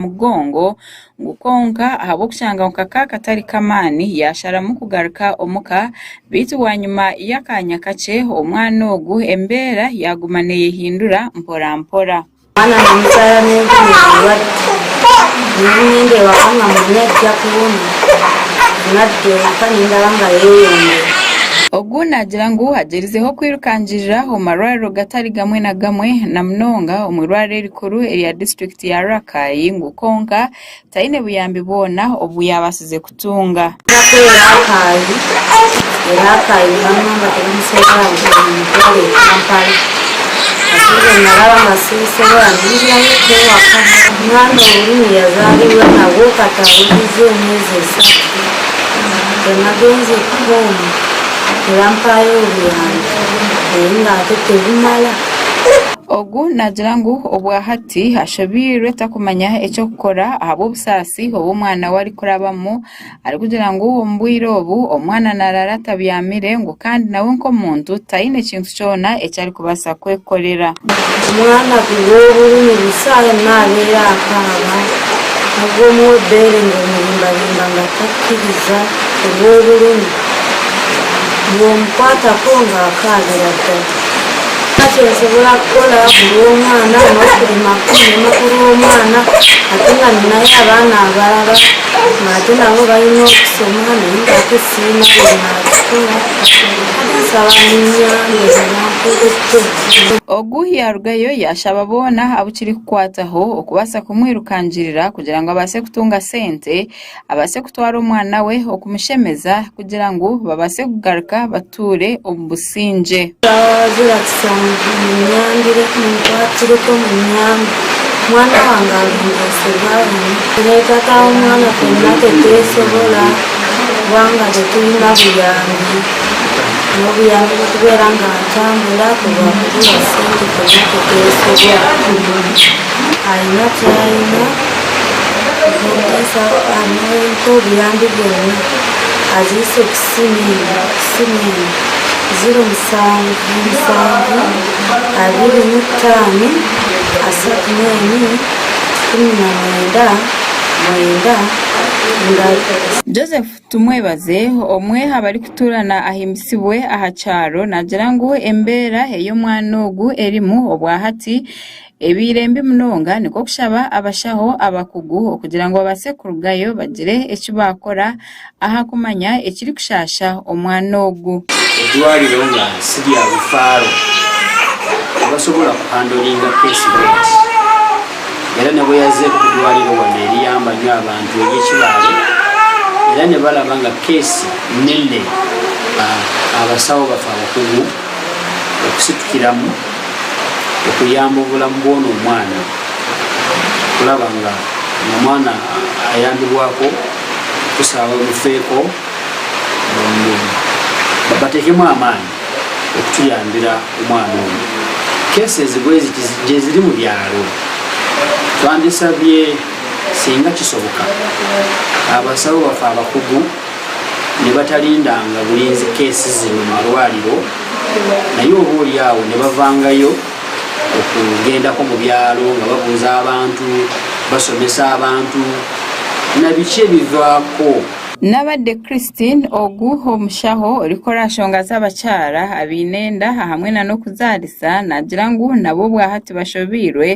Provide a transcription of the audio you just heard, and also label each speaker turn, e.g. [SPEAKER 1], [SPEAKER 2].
[SPEAKER 1] Mugongo ngu kwonka ahabw'okushanga ngu kakaba katari k'amaani yaasharamu kugaruka omuka beitu bwanyima y'akaanya kakye omwana ogu embeera yaaguma neeyehindura mpora mpora.
[SPEAKER 2] Omwana namuzaara n'envune endwadde nengumya ndeeba ku ngamanya ajja kuwona nadda omuka nindaba nga yeyongera.
[SPEAKER 1] Ogu naagira ngu agyerizeho kwirukangirira omu marwariro gatari gamwe na gamwe na munonga omu irwariro erikuru erya disiturikiti ya Rakai ngu kwonka taine buyambi bwona obu yaabaasize kutunga.
[SPEAKER 2] Nkaza Rakai, Rakai bangamba tebamusobola mumutware e Kampala. Ate nze naraba nga sibisobola nenzirayo eka ewaka. Omwana obulumi yazaalibwa nabwo kati awezizza emyezi esatu. Bwe nagenze ku home ne bampaayo obuyambi naye ng'ate tebumala.
[SPEAKER 1] Ogu naagira ngu obwahati ashobeirwe takumanya eky'okukora ahabw'obusaasi obu omwana we arikurabamu arikugira ngu omu bwire obu omwana naraara atabyamire ngu kandi nawe nk'omuntu taine kintu kyona eki arikubaasa kwekorera.
[SPEAKER 2] Omwana kugwa obulumi busa nabeera akaaba nobwo omuwa ebbeere ngu omurimbarimba nga takkiriza olw'obulumi bw'omukwatako nga akaabira ddala. Kyensobola kukola kulw'omwana n'okulima kunema kulw'omwana ate nga ninayo abaana abalala nga ate nabo balina okusoma naye nga ate sirina bwenabikola ate nsaba munyambe munankozeko.
[SPEAKER 1] Ogu yaarugayo yaashaba boona abu kirikukwataho okubaasa kumwirukangirira kugira ngu abaase kutunga sente abaase kutwara omwana we okumushemeza kugira ngu babaase kugaruka batuure omu busingye.
[SPEAKER 2] Zirakisa munyambire munkwatireko munyambe omwana wange alongoose bwahona. Ne taata w'omwana ffenna tetwesobola kubanga tetulina buyambi n'obuyambi bw'okubeera nga ntambula kubwa kubula ssente ffenna tetwesobola. Alina ky'alina ampe obuyambi bwonna aziise ku ssimu eno ku ssimu eno ziro musanvu musanvu 25 34 19 9 nga
[SPEAKER 1] Joseph Tumwebaze, omwe aha barikutuura na Ahimbisibwe aha kyaro naagira ngu embeera ei omwana ogu erimu obwahati ebaire mbi munonga nikwo kushaba abashaho abakugu okugira ngu babaase kurugayo bagire eki baakora aha kumanya ekirikushaasha omwana ogu.
[SPEAKER 3] Eddwaliro nga si lya rufaaro tebasobola kuhandolinga keesi bweti era ne bwe yazzeeko ku ddwaliro wano eriyamba nnyo abantu ery'e Kibaale era ne balaba nga keesi nnene abasawo baffe abakugu okusitukiramu okuyamba obulamu bw'ono omwana okulaba nga omwana ayambibwako tusaba bamufeeko bateekemu amaanyi okutuyambira omwana ono. Cases bweziti gyeziri mu byalo twandisabye singa kisoboka abasawo baffe abakugu ne batalindanga bulinzi keesi zino mu malwaliro naye oba oli awo ne bavangayo okugendako mu byalo nga babuuza abantu basomesa abantu na biki ebivaako.
[SPEAKER 1] Nabadde Christine ogu omushaho orikukora aha nshonga z'abakyara abaine enda ahamwe na n'okuzaarisa naagira ngu nabo obwahati bashobeirwe.